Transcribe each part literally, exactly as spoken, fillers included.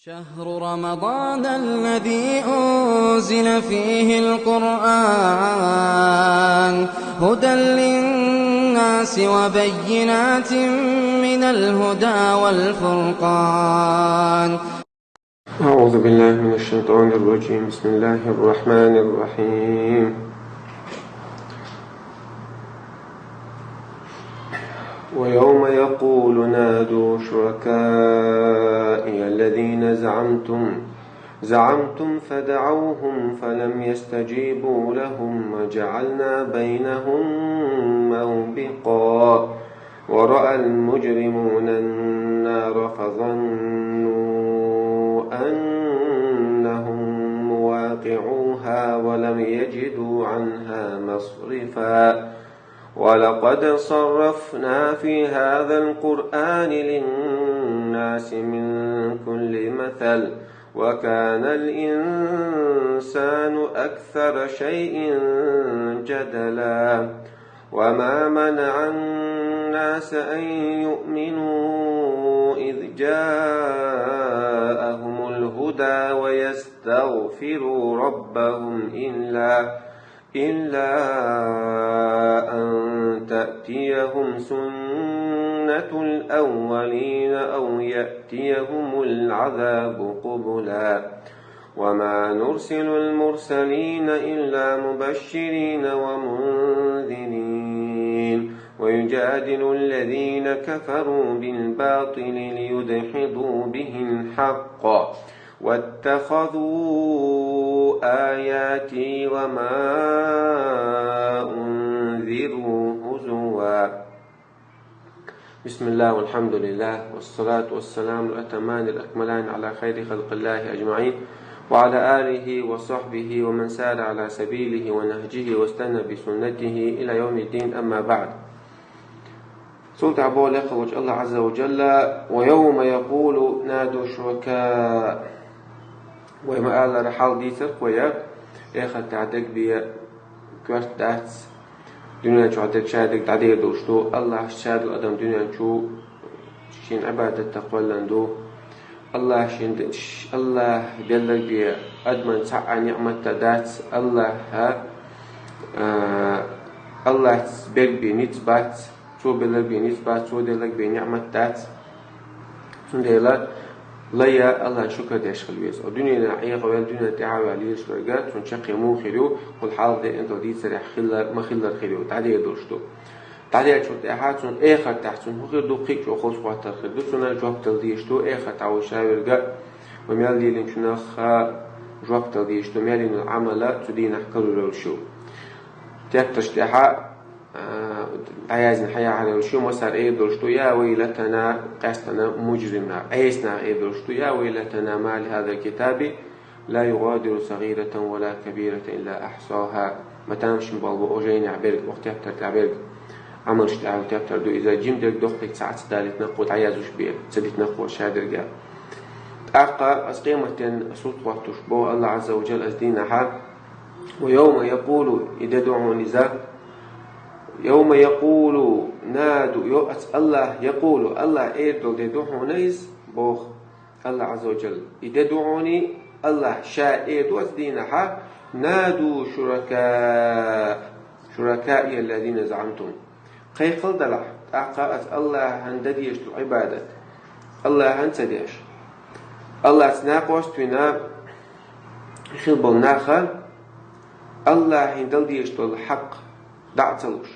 شهر رمضان الذي أنزل فيه القرآن هدى للناس وبينات من الهدى والفرقان. أعوذ بالله من الشيطان الرجيم. بسم الله الرحمن الرحيم. ويوم يقول نادوا شركائي الذين زعمتم زعمتم فدعوهم فلم يستجيبوا لهم وجعلنا بينهم موبقا ورأى المجرمون النار فظنوا أنهم مواقعوها ولم يجدوا عنها مصرفا ولقد صرفنا في هذا القرآن للناس من كل مثل وكان الإنسان أكثر شيء جدلا وما منع الناس أن يؤمنوا إذ جاءهم الهدى ويستغفروا ربهم إلا إلا أن تأتيهم سنة الأولين أو يأتيهم العذاب قبلا وما نرسل المرسلين إلا مبشرين ومنذرين ويجادل الذين كفروا بالباطل ليدحضوا به الحق واتخذوا آياتي وما أنذروا هزوا. بسم الله والحمد لله والصلاة والسلام الأتمان الأكملان على خير خلق الله أجمعين وعلى آله وصحبه ومن سار على سبيله ونهجه واستنى بسنته إلى يوم الدين، أما بعد. Цул тӀаьхьа боху лекха волчу Аллах Азза ва Джалла: «Ва явма якъулу наду шуракаи». Вай ма-аллара, хьал дийцира вай, эхартахь дагабе коьрта дац, дуьнен чохь дерг, ша дерг дӀадер долуш ду, Аллахьаш ша долу адам дуьнен чу шена Ӏибадатах кхоьллина ду. Аллахь шен де-, ш-, Аллахь белларг бен адаман цхьа а ниъмат а дац, Аллахьа, а, Аллахьца берг бен ницкъ бац, цо белларг бен ницкъ бац, цо делларг бен ниъмат дац. Цундела лайя Аллахьан шукар деш хила веза. О дуьненахь Ӏехавелла, дуьнен тӀаьхьа а ваьлла лелаш верг, цунна чаккхе муха хир ю, кхул хьалха деана долу дийцарехь хилла, ма-хиллара хир ю, дӀадер долуш ду. ДӀадерчул тӀаьхьа цунна эхартахь цунна хӀун хир ду, кхин а чӀогӀа хӀоттор хир ду, цунна жоп дала дезаш ду, эхартахь вай ша верг а, вай мел лелийначунах а жоп дала дезаш ду, мел йина Ӏамал а цу дийнахь карор йолуш ю. Тептарш тӀехь, а, дӀаяздина хьаяхьар йолуш ю, массара эр долуш ду: «Я вайлатана», къаьстина мужрим нах, Ӏеса нах эр долуш ду: «Я вайлатана, ма ли хьазал китаби, ла югӀадиру сагӀиратан ва ла кабиратан илла ахьсахьа». Ма тамашийна болу бу о жайнехь берг, окху тептар тӀехь берг. Ӏамалш тӀехь тептар ду иза, жима дерг, доккха дерг цхьа а ца далийтина кхо, дӀаязъеш бен ца дитина кхо ша дерг а. ТӀаккха аса къематден сурт хӀоттуш боху Аллах Азза ва Джалла аса дийнахьа: «Ва явма якъулу», и де ду хьуна иза, «Явма якъулу наду», йо, аса Аллах якъулу, Аллах эр долу де ду хьуна иза, боху Аллах Азза ва Джалла. И де ду хьуна, Аллах ша эр ду аса дийнахьа: «Наду шурака, шуракаи аллазина заӀамтум». Кхайкхал далахь, тӀаккха аса Аллахьан дан дезаш долу Ӏибадат Аллахьан ца деш, Аллахьца накъост вина хила болу наха, Аллахьан дала дезаш долу хьакъ дӀа а ца луш,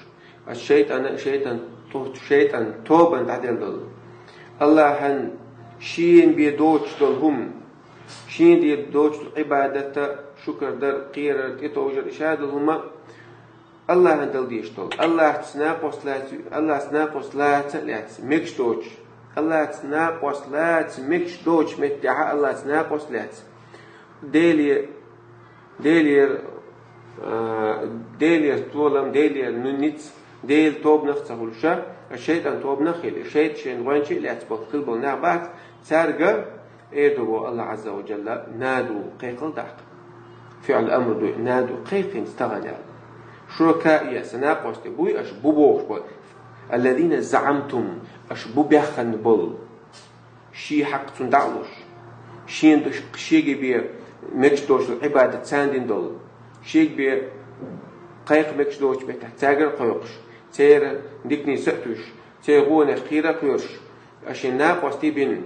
аса шайтӀана, шайтӀан, шайтӀан тобанна дӀаделла долу, Аллахьан шена бен доцуш долу хӀума, шена ден доцуш долу Ӏибадата, шукар дар, кхерар, тӀетовжар, иша долу хӀума, Аллахьан дала дезаш долу, Аллахьца накъост лаца, Аллахьца накъост лаца а лаьцна, мегаш доцуш, Аллахьца накъост лаца мегаш доцучу меттехь а Аллахьца накъост лаьцна, Деле, Делера, а, Делера толам, Делера ну ницкъ, Делан тобанах а ца хуьлуш, а шайтӀан тобанах а хилла, шайтӀа шайна гӀоьнча а лаьцна болу хила болу нах бац, цаьрга эр ду боху Аллах Азза ва Джалла: «Наду», кхайкхал даккха. ФиӀл амр ду, «наду», кхайкхина стагана аьлла. «Шуракаи», сан накъостий буй аша бу бохуш болу. «Аллазина заӀамтум», аша бу баьхна болу. Шен хьакъ цунна дӀа а луш. шен душка шега бе мегаш доцу Ӏибадат царна дина долу, шега бе кхайкха мегаш доцу меттехь цаьргара кхойкхуш, церан дикане са а туьйсуш, церан гӀонех кхера а кхоьруш, аш шен накъостий бина,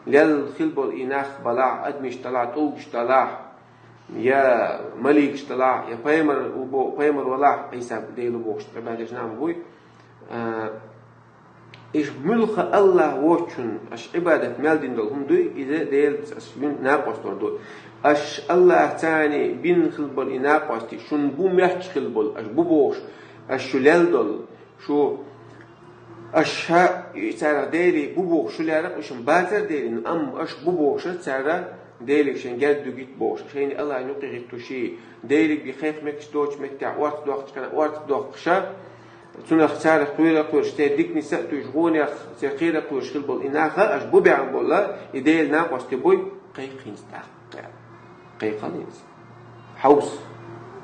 лелла хилла болу и нах балахь, адамаш далахь, тӀулгаш далахь, я маликаш далахь, я пайхамар ву бо-, пайхамар валахь, Ӏийса Дела ву бохуш, Ӏибадаташ нах ма буй. А, Иша муьлхха АллахӀ воцчунна аша Ӏибадат мел дина долу хӀума дуй, иза Делаца аша вина накъостор ду. Аша АллахӀаца бина хилла болу и накъостий, шуна бу моьттуш хилла болу, аша бу бохуш, аша шу лелла долу, шу аша царах Деле бу бохуш, шу леррина уьш бацара Деле, амма аша бу бохуша цара Деле шайн герга дуьгуьйту бохуш, шайна АллахӀна юкъе хӀиттуш, Деле бен кхайкха мегаш доцу меттехь орца доккхучу хенахь орца доккхуша, Цунах царах кхера а кхоьруш, церан дикане са а туьйсуш, гӀонех церан кхера а кхоьруш хилла болу и наха, аша бу бехна болу, и Делан накъостий буй, кхайкха хӀинца тӀаккха. Кхайкхал хӀинца. Хьовса.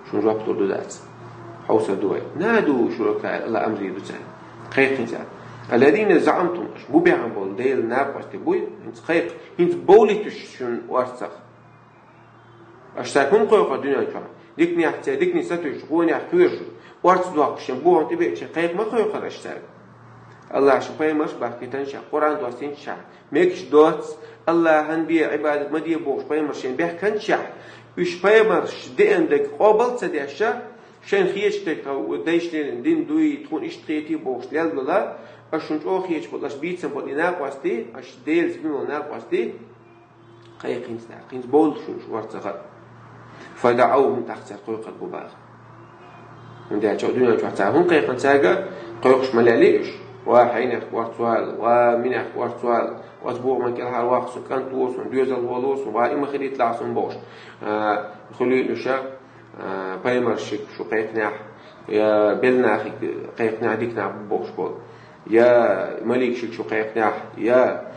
Шуна жоп лур ду дац. Хьовсар ду вай. Наду шура кхайкха, АллахӀ амре ду царна. Кхайкха хӀинца. Алладийна заӀамтум, аша бу бехна болу Делан накъостий буй, хӀинца кхайкха, хӀинца бовлийтуш шуна орцах. Аша цаьрга хӀунда кхойкхура дуьнен чохь? Диканехь церан дикане са туьйсуш, гӀонех кхоьруш, орца доккхуш, шен бохам тӀебеача кхайкха ма кхойкхура аша цаьрга. АллахӀа шен пайхамарш бахкийтина шаьш, Къуръан доссийна шаьш, мегаш доцу, АллахӀана бен Ӏибадат ма де бохуш пайхамарш шен бехкан шаьш, уьш пайхамарш деана дерг къобал ца деш, шайна хеташ дерг тхо дайша лелийна дин дуй, тхуна иштта хетий бохуш лелла, аша шуна чӀогӀа хеташ болу, аша бийцам болу и накъостий, аша Делаца бина болу накъостий, Кхайкхинца нах, кхинца бовла шуна шу варцахь а. ФадаӀавхум, тӀаккха цаьрга кхойкхур бу боху. ХӀунда аьлча дуьнен чохь цара хӀунда кхайкхина, цаьрга кхойкхуш ма лелий уьш. Ва хьенех орца вала, ва минех орца вала, оцу бохаман кӀелхьара ваккха сан кӀант ву, сан доьзал ву, сан ва и ма хилийталахь сан бохуш. А, хуьлийла уьш, а, пайхамаршка шу кхайкхинехь, я белла нахе кхайкхинехь дика нах бу бохуш болу. Я маликашка шу кхайкхинехь, я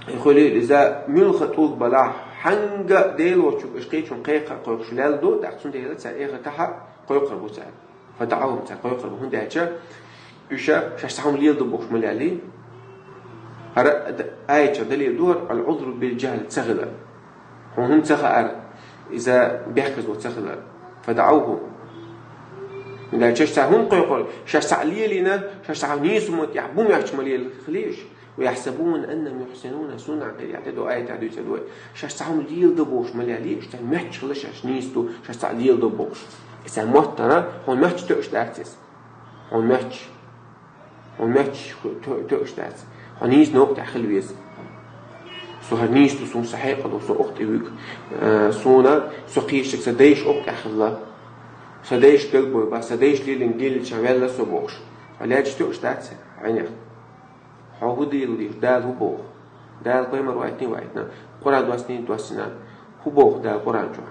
И хуьлийла иза муьлхха тӀулг балахь, хьанга а Дела воцчунга аша кхечунна кхайкха а кхойкхуш лелла ду, тӀаккха цундела цара эхартахь а кхойкхур бу цара. ФадаӀавхум, цара кхойкхур бу, хӀунда аьлча уьш шаьш цхьа хӀума леладо бохуш ма леллий. ХӀара д-, аят чохь далил ду хӀара, аль-Ӏузру биль-жахӀл, ца хилар. Хьуна хӀума ца хаьара, иза бехказло ца хилар. ФадаӀавхум. ХӀунда аьлча шаьш цхьа хӀума кхойкхур, шаьш цхьаъ лелийна, шаьш цхьа нийса хӀума тӀехь бу моьттуш ма лела хилий уьш. «ويحسبون أنهم يحسنون صنعا», кхин а тӀедо аятехь дуьйцур ду вай. Шаьш цхьа хӀума леладо бохуш ма леллий уьш, цара моьттуш хила шаьш нийса ду, шаьш цхьаъ леладо бохуш. Иза моттара, хьуна моьттуш тоьуш дац иза. Хьуна моьттуш. Хьуна моьттуш ху-, то-, тоьуш дац. Хьо нийса новкъа тӀехь хила веза. Со хӀара нийса ду, суна сан хьекъал ду, со укх тӀе вуьгу. Э, суна, со кхечаниг сан дайша укх тӀехь хилла. Сан дайша билгалбой бац, сан дайша лелийна дилла чан ваьлла со бохуш. Хьо лаьтташ тоьуш дац хьайнех. Хьо хӀун дийла дийш, Дала хӀун боху? Дала пайхамар вайтиний вайтина, Къуръан доссиний доссина. ХӀун боху Дала Къуръан чохь?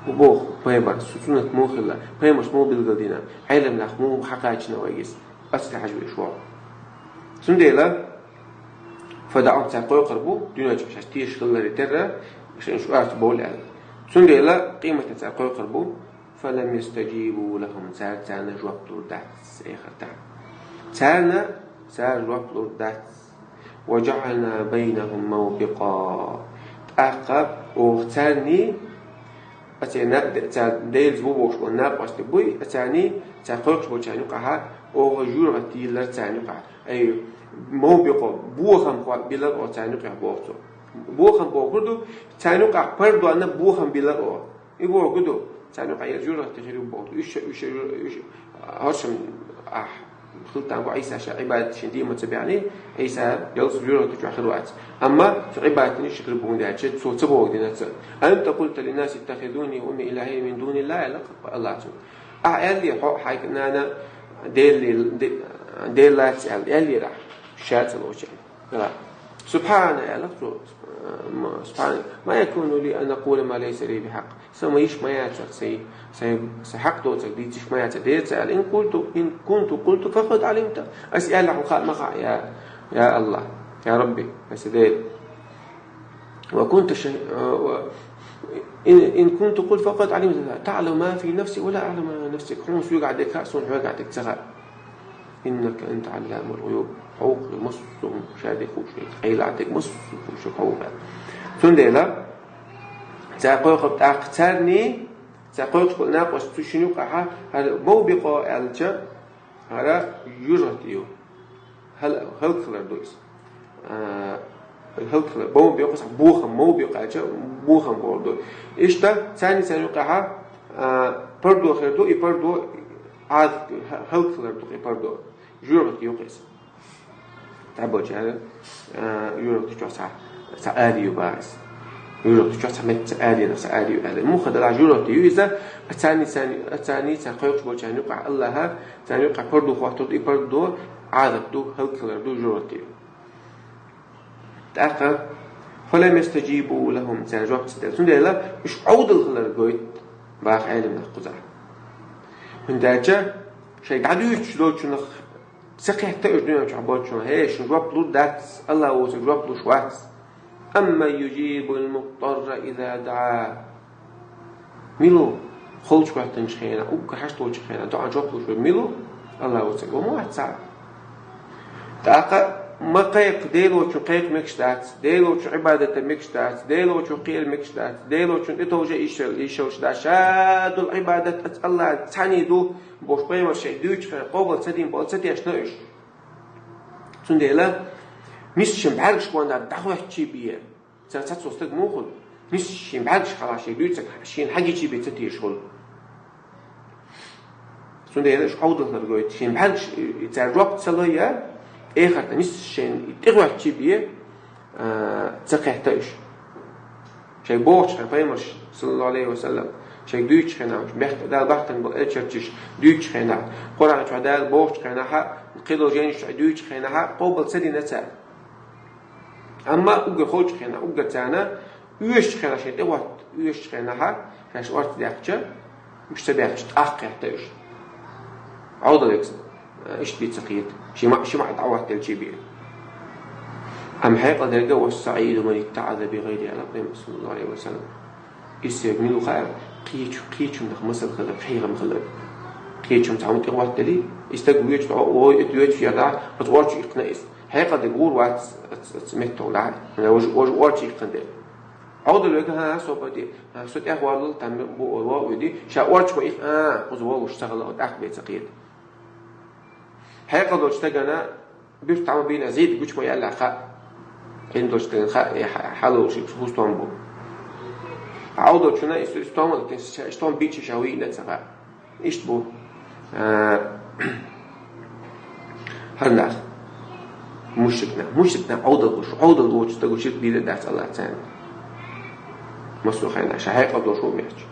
ХӀун боху пайхамар? Су-, суннат муха хилла? Пайхамарша муха билгалдина? Ӏелам нах муха хьакхачийна вайга иза? Аса тӀехьажа веш воху. Цундела, фа даӀавхум, цара кхойкхур бу, дуьнен чохь шаьш тешаш хилларе терра, шайн шу арца бовла аьлла. Цундела, къематдийнахь цара кхойкхур бу, «فلم يستجيبوا لهم», цара царна жоп лур дац эхартахь. Царна цара жоп лур дац. «وجعلنا بينهم موبقا». ТӀаккха оха царний, оцу на-, цара Делаца бу бохуш болу накъостий буй, царний, цара кхойкхуш болчарна юкъахь, оха жуьргӀат йиллира царна юкъахь. Ай, мовбикъо, бохам хо-, биллира оха царна юкъахь боху цо. Бохам бохург ду, царна юкъахь пардонна бохам биллира оха. И бохург ду, царна юкъахь яра жуьргӀат хир ю боху. Уьш, уьш, уьш, хӀоршам ахь хила там бу Ӏийса ша Ӏибадат шен дийма ца баьхьний, Ӏийса ялс жуьргӀат чохь хир вац. Амма цу Ӏибадатан ши хир бу хӀунда аьлча, цо ца боху дина ца. «أنت قلت للناس اتخذوني وأمي إلهين من دون الله», аьлла Аллахьа цуьнга. Ахьа аьллера хьо, хьайга нана Дела, Де-, Дела лаьцна аьлла, аьллера ахьа, ша ца лоцу аьлла. Ала. «سبحان», аьлла цо, м, «سبحان، ما يكون لي أن أقول ما ليس لي بحق». Сан ма йиш ма яцара, сайн, сайн, сайн хьакъ доцург дийцаш ма яцара, дера ца аьлла. «إن قلت، إن كنت قلت فقد علمت». Ас аьлла хьуна хаа ма хаьа, я, я Аллахь, я Рабби, аса Дела. «وكنت ش-، و-، إن، إن كنت قلت فقد علمت، تعلم ما في نفسي ولا أعلم ما في نفسك». Хьуна соьгахь дерг хаьа, суна хьоьгахь дерг ца хаьа. «إنك أنت علام الغيوب». Хьо ву массо а хӀума, ша дерг хууш верг, къайлагӀа дерг массо а хууш верг хьо ву. Цундела, цара кхойкхур тӀаккха царний, цара кхойкхуш болу накъостий цу шинна юкъахь, хӀара мовбикъо аьлча, хӀара юьргӀати ю. Хьал-, хӀаллакьхилар ду иза. А, хӀаллакьхилар. Мовбикъо, схьа бохам, мовбикъо аьлча, бохам бохург ду. Иштта, царний царна юкъахь, а, пардо хир ду, и пардо Ӏазап, хӀаллакьхилар ду и пардо. ЖуьргӀати ю-кх иза. ДӀаболчара, а, юьргӀати чохь цхьа, цхьа ари ю боху иза. ЮьргӀати чохь цхьа меттиг, цхьа ари, цхьа ари ю аьлла. Муха делахь жуьргӀати ю иза, а царний, царний, а царний, цара кхойкхуш болчарна юкъахь Аллаха, царна юкъахь пардо хӀоттур ду, и пардо Ӏазап ду, хӀаллакьхилар ду, жуьргӀати ю. ТӀаккха, «فلم يستجيبوا لهم», цара жоп ца делла. Цундела уьш Ӏовдал хилар гойту, боху Ӏеламнаха кхузахь. ХӀунда аьлча шайга дӀадуьйцуш долчунах ца кхетта уьш дуьнен чохь болчунах: «ХӀей, шун жоп лур дац, Алла воцург жоп луш вац». «أمن يجيب المضطر إذا دعاه». Мила ву холчу хӀоьттинчу хенахь, уггар хьашт волчу хенахь, доӀан жоп луш верг мила ву? Алла воцург ву, ма вац цхьа а. ТӀаккха ма кхайкха, Делочун кхайкха мегаш дац, Делочун Ӏибадат дан мегаш дац, Делочун кхера мегаш дац, Делочун тӀетовжа йиш йолуш дац, ша долу Ӏибадат оцу Аллах цхьаьнний ду, бохуш пайхамар шайга дуьйцучу хенахь, къобал ца дина, бала ца тешна уьш. Цундела, нийсачу шайн бӀаьргаш гонах дӀахӀоьттичий бе, цара цхьа цо стаг муха хуьлу? Нийсачу шайн бӀаьргаш хьалха шайга дуьйцург шена хьагичий бен ца тешаш хуьлу. Цундела уьш Ӏовдал хилар гойту. Шайн бӀаьргаш, и, и цара жоп ца лой, я, эхартан нийсачу шайна тӀехӀоьттичий бен, а, ца кхетта уьш. Шайга бохучу хенахь пайхамарш, саллаллаху алейхи ва саллям, шайга дуьйцучу хенахь, уьш бехк Дала бахтана болу элчанаш дуьйцучу хенахь, Къуръан чохь Дала бохучу хенахь, кхидолу жайнаш чохь дуьйцучу хенахь, къобал ца дина цара. Амма уггар холчу хенахь, уггар царна оьшучу хенахь шайн тӀе ватта, оьшучу хенахь, шаьш орца даьккхича, уьш ца баьхча, тӀаккха кхетта уьш. Ӏовдал векса, иштта бен ца кхета, ши ма, ши ма дӀахӀоттаделчий бен. Амма хьекъал дерг: «والسعيد من اتعظ بغير», аьлла пайхамар, саллаллаху алейхи ва саллям. Иза соьга мила ву хаьа, кхечу, кхечунах масал хилар, хьехам хилар. Кхечунна цхьа хӀума тӀехӀоттаделча, и стаг воьдуш, ой, и воьдуш яра, оцу орчу иккхина иза. Хьекъал дерг гӀур вац оцу, оцу меттехула, важа, важа орчу иккхина дерг. Ӏовдал вега: «ХӀан, со бан де, хӀан, со тӀехваллал, там бу, ван уьди». Ша орчу ма иккха, а, кхуза вовлуш ца хилла, тӀаккха бен ца кхета. Хьекъал долчу стагана буьрса тӀе ма бийна, зӀида гучу ма яьлла хаьа. Ӏилма долчу стагана хаьа, э, хьа-, хьалолуш, хӀун стом бу. Ӏовдалчунна иза, иза стом а латийна, ша, стом бича ша вийна ца хаьа. Иштта бу, а, хӀара нах. Мушрик нах. Мушрик нах Ӏовдал луш. Ӏовдал лучу стага ширк дийр дац Аллах царна. Массо а хенахь, ша хьекъал долуш ву моьттуш.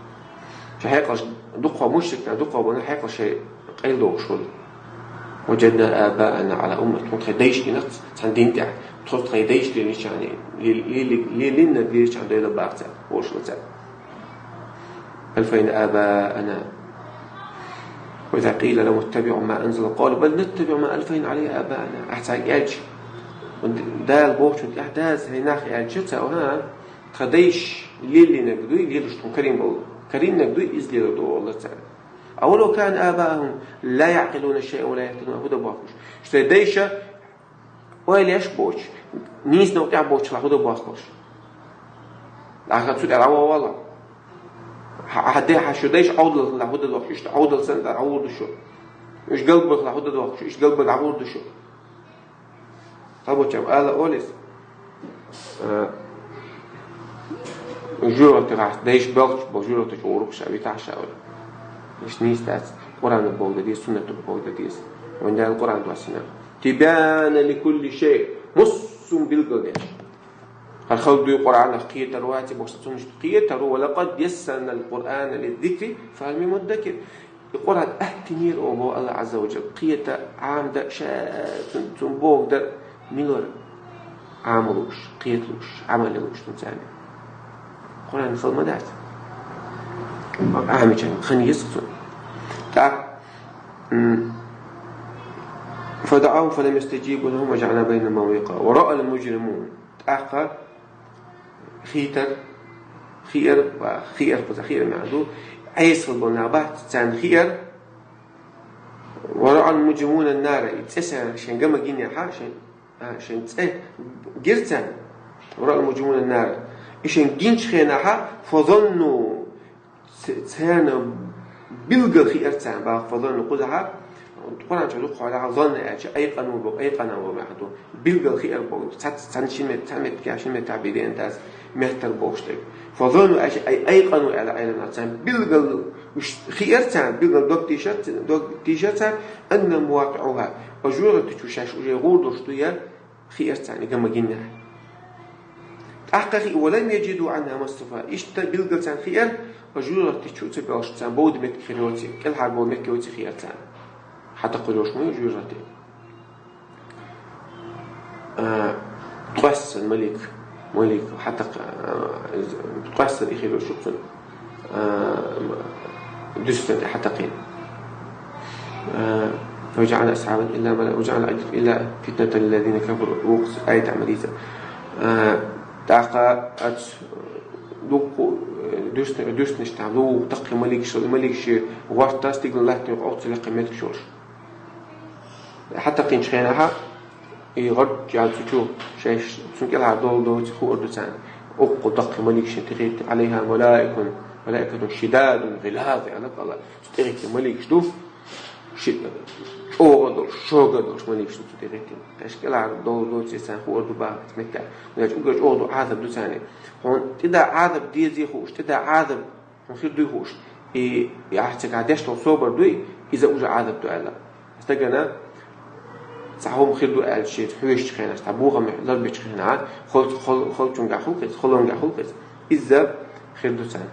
Ша хьекъалш дукха, мушрик нах дукха бу, хьекъал шайн къайладохуш волу. «وجدنا آباءنا على أمة». Тхуна тхайн дайша динарца, цхьана дин тӀехь, тхо тхайн дайша динчарна, ли-, ли-, ли-, линнарг динчарна дойла баха цара, вовшахло цара. «بل فعلنا آباؤنا». «وإذا قيل لهم اتبعوا ما أنزل الله قالوا بل نتبع ما ألفينا عليه آباءنا». Ахьа цаьрга аьлча, Дала бохучунна тӀехь даза хӀай нах аьлча, ца, ха, тхан дайша лелийнарг дуй, лелаш тхуна карийна болу. Карийнарг дуй, иза лелор ду, олура цара. «أولو كان آباؤهم لا يعقلون شيئا ولا يهتدون», хӀун дан бохкуш. Шайн дайша ойла еш боцуш, нийса новкъа тӀехь боцуш хилахь хӀун дан бохкуш. Ахьа цу тӀе дӀавогӀу валла. Хьан де, хьан шу дайша Ӏовдал хилахь хӀун дан бохкуш, иштта Ӏовдал санна дӀагӀур ду шу. Уьш галбур хилахь хӀун дан бохкуш, иштта галбур дӀагӀур ду шу. Цхьаболчара ала олу иза. А, жуьргӀатехь, дайша белхаш болу жуьргӀатехь гӀур ву ша, витахь ша олу. Иштта нийса дац, Къуръано бохург дан деза, суннато бохург дан деза. Вайн Дала Къуръан доссийна: «تبيانا لكل شيء», массо а билгалдеш. ХӀара хала дуй Къуръанах, кхетар вац бохуш, цунах кхетар ву: «ولقد يسرنا القرآن للذكر فهل من مدكر». И Къуръан аттинера оха боху Аллах Азза ва Джалла, кхета, Ӏамадан, ша, цун, цун бохург дан, мила вара Ӏамал луш, кхета луш, Ӏамал луш цун царна. Къуръан хала ма дац. Ӏамичарна хан еза цунна. ТӀаккха, м, «فدعاهم فلم يستجيبوا لهم وجعلنا بينهم موبقا ورأى المجرمون». ТӀаккха хийтар, хиар, ва хиар, кхуза хиар маьӀна ду, Ӏеса хила болу нах бац, царна хиар. «ورأى المجرمون النار», и цӀе царна шайн гама гинехьа, шайн, а, шайн цӀе гира царна. «ورأى المجرمون النار». И шайн гинчу хенахьа, фазанну, ц-, царна билггал хиира царна, баха фазанну кхузахьа, Къуръан чохь дукха хьолахьа, занна аьлча, айкъану боху, айкъана боху маьхьа ду. Билггал хиира боху, цац-, цхьана шина мет-, цхьана меттигехь шина меттехь бен тас меттар бохуш дерг. Фазанну аьлча, ай айкъану аьлла Ӏеламнаха царна билггал уьш хиира царна, билггал дог тийшира ц-, дог тийшира царна, аннаху вакъиӀуха, оцу жоьжахати чу шаьш уже гӀур долуш ду я, хиира царна и ган ма гиннехь. ТӀаккха хи-, ва лам яжиду Ӏанха масрифа. Иштта билггал царна хиира, оцу жоьжахати чу ца боьлхуш царна бовда меттиг хир йоций, кӀелхьара бовла меттиг йоций хиира царна. Хьатакхалуш ма ю жоьжахати. А, ткъоьссан малик, малик хьатакх-, а, ткъоьссан и хир йоцуш цунна. А, дуьссан тӀе хьатакхийна. А, «وجعل أصحاب إلا ملأ وجعل عدة إلا فتنة للذين كفروا». Вукху аятехь ма дийца. А, тӀаккха ац дуккху, э, дуьсна-, дуьснаш тӀехь, дуккху таккхий маликаш, маликаш гӀортта стигала латтанехь, оццул лекха меттигаш йолуш. Хьатакхийначу хенахьа, и гӀорт ял цу чу, шайш цунна кӀелхьара долу доций хуур ду царна. Уккху даккхий маликашна тӀехӀитта, «Ӏалайха малаикун, малаикатун шидадун гӀилаз», аьлла Алла. Цу тӀехӀитта маликаш ду, ши-, чӀогӀа долуш, шога долуш маликаш ду цу тӀехӀитта. Шайш кӀелхьара долу доций царна хуур ду баха меттехь. Значит, уггар чӀогӀа ду Ӏазап ду царна. Хьуна тӀеда Ӏазап дезий хууш, тӀеда Ӏазап хьуна хир дуй хууш, и, и ахь цигахь деш долу собар дуй, иза уже Ӏазап ду аьлла. Стагана цхьа хӀума хир ду аьлла, шен хьоьжучу хенахь, цхьа бохам ларбечу хенахь, хол-, хол-, холчунгахь хуьлу иза, холонгахь хуьлу иза. Иза хир ду царна.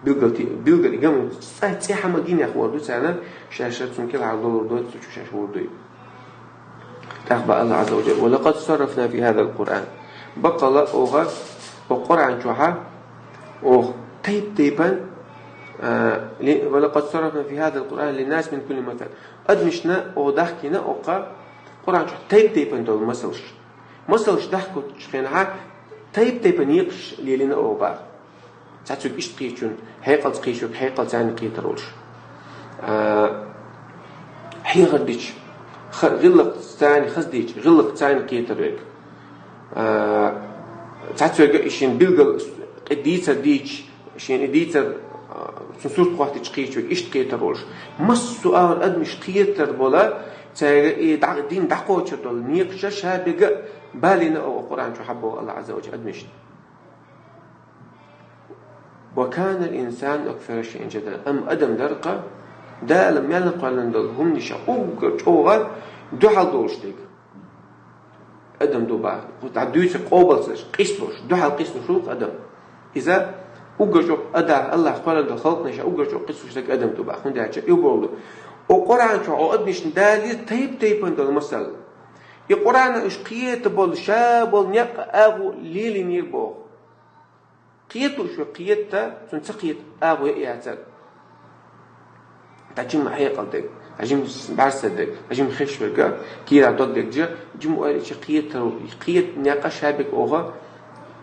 Билггал ти-, билггал и ган цӀа-, цӀе хьама гинехь хуур ду царна, шаьш цунна кӀелхьара долур доцу, цу чу шаьш хуур дуй. ТӀаккха боху Алла Азза ва Джалла: «ولقد صرفنا في هذا القرآن». Баккъалла оха, оха Къуръан чохьа, оха тайп-тайпана, а, ли-, «ولقد صرفنا في هذا القرآن للناس من كل مثل». Адамашна оха дахкийна оха Къуръан чохь тайп-тайпана долу масалш. Масалш дахкочу хенахьа тайп-тайпана некъаш лелийна оха боху. Цхьаьцуьнга иштта кхечунна, хьекъалца кхечуьнга хьекъал царна кхетар волуш. А, хьехар дича, ха-, гӀиллакх царна хаза дийча, гӀиллакх царна кхетар верг. А, цхьаьцуьнга и шен билггал къе дийцар дийча, шен и дийцар, а, цуьнан сурт хӀоттийча кхечуьнга иштта кхетар волуш. Массо а агӀор адамаш кхетар бола, цаьрга и дӀа-, дин дӀакхочур долу некъаш ша берг а балийна оха Къуръан чу хьаббоху Алла Азза ва Джалла адамашна. «وكان الإنسان أكثر شيء جدلا». Амма адам дара-кх Дала мел кхоьллина долу хӀуманех уггар чӀогӀа дуьхьал долуш дерг. Адам ду боху, дӀа дуьйцург къобалца къийсалуш, дуьхьал къийсалуш ву-кх адам. Иза уггар чӀогӀа ада, Аллах кхоьллина долу халкъанех уггар чӀогӀа къийсалуш дерг адам ду боху, хӀунда аьлча и боху: «О Къуръан чохь, о адамашна Дала лира тайп-тайпана долу масал». И Къуръано уьш кхета болу, ша болу некъ а агӀо лелийнера боху. Кхета уьш вай кхета, цунна ца кхета агӀо яа яцара. Ткъа жима хьекъал дерг, ткъа жима бӀаьрса дерг, ткъа жима хеш верг а, кийра дог дерг а, жима ойла чу кхетар, кхета некъ а ша берг оха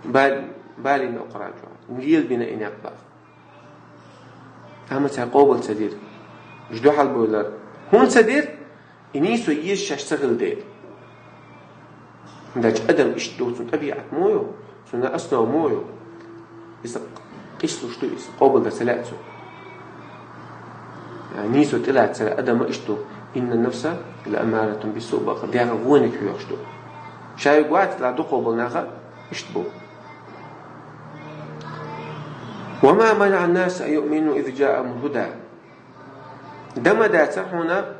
бал-, балийна Къуръан чохь. Лелабина и некъ боху. Амма цара къобал ца дира. Уьш дуьхьал буьйлура. ХӀунда ца дира? И нийсо еза шаьш ца хилла дела. ХӀунда аьлча адам иштта ду, цуьнан тӀабиӀат мо ю, цуьнан основа мо ю. Иза къийсалуш ду, иза къобалдан ца лаьа цо. Нийсо тӀелаца ца лаьа, адам а иштта ду. «إن النفس لأمارة بالسوء», боху, дегӀ вониг хьоьхуш ду. Ша юкъа вац, ла дукха болу нах а иштта бу. «وما منع الناس أن يؤمنوا إذ جاءهم الهدى». Дан ма дацара хьуна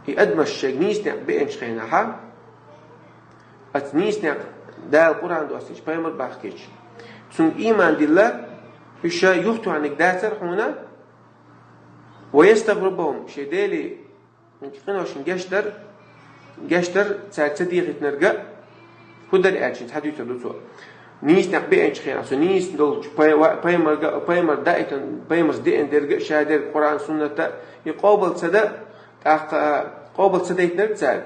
и адамаш шайга нийса некъ беанчу хенахьа, оцу нийса некъ Дала Къуръан доссийча, пайхамар бахкийча, цуьнга ийман дилла, уьш ша юхатоьхнарг дацара хьуна, «ويستغفروا ربهم», шен Деле къиношна гечдар, гечдар цаьрга ца дехийтинарг а, хӀун дара аьлча, цхьа дуьйцур ду цо. Нийса некъ беанчу хенахь, цу нийса долчу пай-, ва-, пайхамарга, пайхамар даийтина, пайхамарца деана дерг а, ша дерг Къуръан, суннат а, и къобал ца дан, тӀаккха къобал ца дайтинарг цаьрга.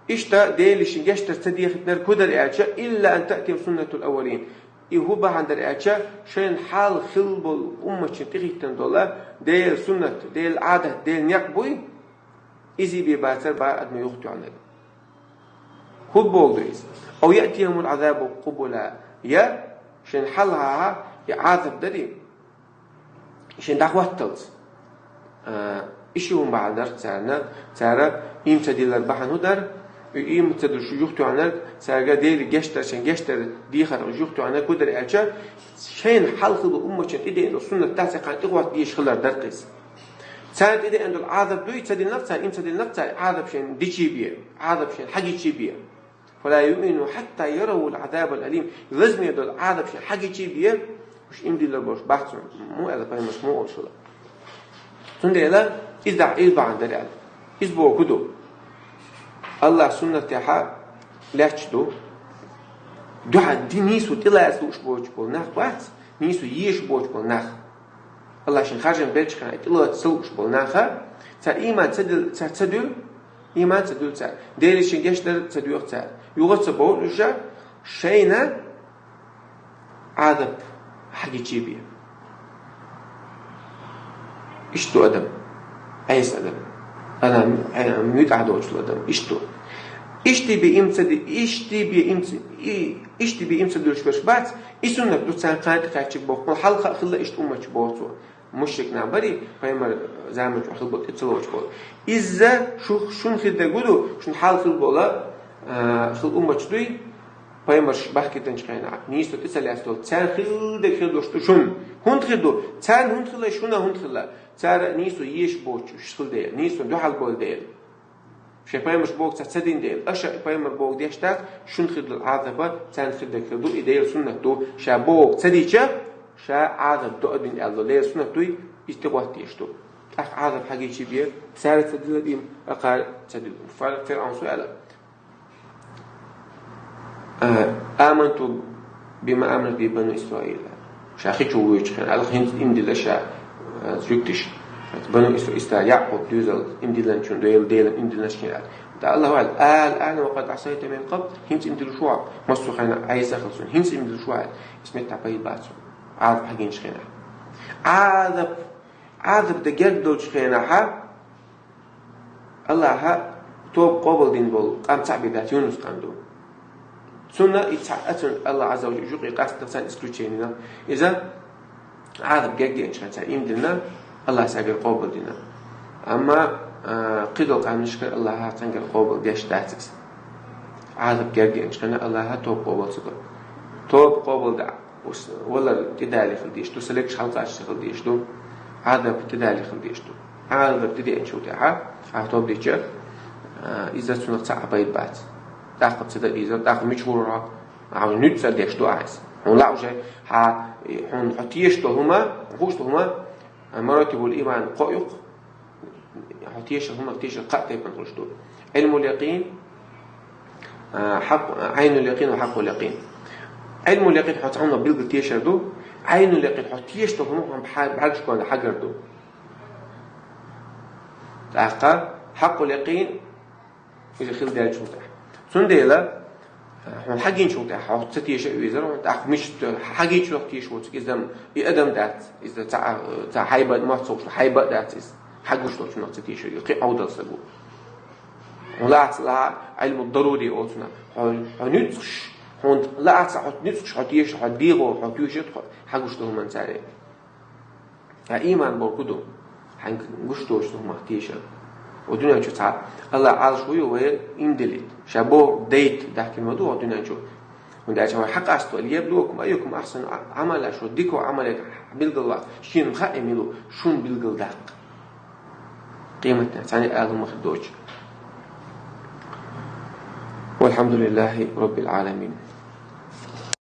Иштта Деле шен гечдар ца дехийтинарг хӀун дара аьлча, «إلا أن تأتيهم سنة الأولين». И хӀун бахьана дара аьлча, шайна хьалха хилла болу умматшна тӀехӀиттина долу Делан суннат, Делан Ӏадат, Делан некъ буй, иза бен бацара боху адамо юхатоьхнарг. ХӀун бохург ду иза? «أو يأتيهم العذاب قبلا». Я Шайн хьалха и Ӏазап дарий, шайн дӀахӀотталц. А, и ши хӀума бахьан дар царна, цара ийман ца диллар бахьан хӀу дар, и ийман ца диллар шу юхтоьхнарг, царга Деле гешт дар, шайн гешт дар дехар юхтоьхнарг хӀу дар аьлча, шайн хьалха хилла умматашта тӀедеана суннат дац, кхана тӀехӀотта дезаш хилар дар кхиз. Царна тӀедеана дола Ӏазап дуй, ца диннар цар, ийман ца диннар цар, Ӏазап шайн дичий бе, Ӏазап шайн хьагичий бе. «فلا يؤمنوا حتى يروا العذاب الأليم». Лазаме дола Ӏазап шайн хьагичий бе, уж ийман диллар болаш бац, му аьлла пайхамарас, му олуш хилла. Цундела из дахь, из бахьан дар аьлла. Из боху ду. АллахӀа суннат тӀехьа лаьтташ ду. Дуьхьа ди нийсо тӀелаца лууш боцуш болу нах бац, нийсо езаш боцуш болу нах. АллахӀа шайн харжам белчхьана тӀелаца ца лууш болу наха, цара ийман ца дил-, ца, ца дуьллу, ийман ца дуьллу цара. Деле шайн гешт дар ца доьху цара. Юха ца бовлу уьш, шайна Ӏазап хьагичий бе. Иштта ду адам. Ӏеса адам. Адам, Ӏе-, муьтӀахь доцул адам. Иштта ду. Иштта бе ийман ца ди-, иштта бе ийман ца, и, иштта бе ийман ца дуьллуш берш бац, и суннат ду царна кхана тӀекхаьччиг боху. Хьалха а хилла иштта умматаш боху цо. Мушрик нах барий, пайхамар заманчохь хилла болу тӀе ца лоцуш болу. Изза шу, шуна хир дерг хӀу ду, шуна хьалха хилла болу, а, хилла умматаш дуй, пайхамарш бахкийтинчу хенахь, нийсо тӀе ца лаьцна долу, царна хир дерг хир долуш ду шуна. ХӀунда хир ду? Царна хӀунда хилла, шуна хӀунда хилла? Цара нийсо езаш боцуш хилла дела, нийсо дуьхьал болу дела. Шайн пайхамарш боху ца, ца дина дела. Аша пайхамар боху деш дац, шуна хир долу Ӏазап царна хир дерг хир ду, и Делан суннат ду. Ша боху ца дича, ша Ӏазап до а дина аьлла, Делан суннат дуй, иза тӀехӀотта дезаш ду. ТӀаккха Ӏазап хьагичий бе, цара ца дилла дийна, акхара ца дилла. Фир-, ФирӀавнас аьлла: «Э, аманту бима аманат бихи бану Исраил». Ша хи чу вуьйчу хенахь, аьлла, хӀинца ийман дилла ша, э, жуьгтиш. Бану Исра-, Исраил, Якъуб дуьйцу ийман диллинчун, Делан, Делан ийман диллинчу хенахь. ТӀаккха АллахӀа аьлла: «Ал-ана ва къад Ӏасайта мин къабл». ХӀинца ийман диллина шу хьо, массо а хенахь Ӏеса хилла суна. ХӀинца ийман диллина шу хьо, аьлла. Иза меттахь пайда бац хьуна. Ӏазап хьагинчу хенахь. Ӏазап дан герга долчу хенахь, АллахӀа тоба къобалдина болу къам цхьаъ бен дац, Юнус къам ду. Цунна и цхьаъ а цунна АллахӀа Ӏазза ва Жалла юкъе къастина цхьаьна исключениена. Иза Ӏазап герга деанчу хенахь цара ийман диллина, АллахӀа цаьргара къобалдина. Амма, а, кхидолу къамнашкара АллахӀа цаьргара къобалдеш дац иза. Ӏазап герга деанчу хенахь АллахӀа тоба къобал ца до. Тоба къобалда Ус-, валар тӀедале хила дезаш ду, сан легаш хьалакхаччалц хила дезаш ду, Ӏазап тӀедале хила дезаш ду. Ӏазап тӀедеанчул тӀаьхьа, ахь тоба дича, а, иза цунах цхьа а пайда бац. ТӀаккха ца дан иза, тӀаккха мича гӀур хьо, ахь нуьцкъ ца деш ду ахь иза. Хьуна лаьа уже, хьа, хьуна хьо тешаш долу хӀума, хууш долу хӀума, а, маратибул иман кхоъ ю-кх. Хьо тешар, хӀуманах тешар кхаа тайпана хуьлуш ду. Ӏилмул якъин, а, хьакъ-, Ӏайнул якъин ва хьакъул якъин. Ӏилмул якъин хьо цхьа хӀуманах билггал тешар ду. Ӏайнул якъин хьо тешаш долу хӀума хьуна бӀаьргашкахь хьагар ду. ТӀаккха хьакъул якъин иза хила даьллачул тӀаьхьа. Цундела, хьуна хьагинчул тӀаьхьа, хьо ца теша а везара, хьуна тӀаккха мишта хьагинчунах теша воцург иза, и адам дац, иза ца, ца хьайба а, мотт ца хууш, хьайба а дац иза. Хьагуш долчунах ца теша, и кхин Ӏовдал стаг ву. Хьуна лаьцна лаьа Ӏилму дарури оцунах. Хьо, хьо нуьцкъаш, хьуна лаьцна хьо нуьцкъаш, хьо теша, хьо дегӀо, хьо тоьшат, хьо хьагуш долу хӀуманца. Ткъа ийман бохург хӀун ду? Хьайна гуш доцучу хӀуманах тешар. Ва дуьнен чу цхьа АллахӀ Ӏалаш ву ю вай ийман диллийта. Ша бохург дайта даьхкина ма ду ва дуьнен чу. ХӀунда аьлча вай хьакъ асту: «Лиябливакум айюкум ахсану Ӏамала», шу дика Ӏамал ян билгалваккха, шена хаьа мила ву, шуна билгалдаккха. Къематдийнахь цхьаьна а ала ма хир доцуш. Валхьамдулиллахи Раббил Ӏаламин.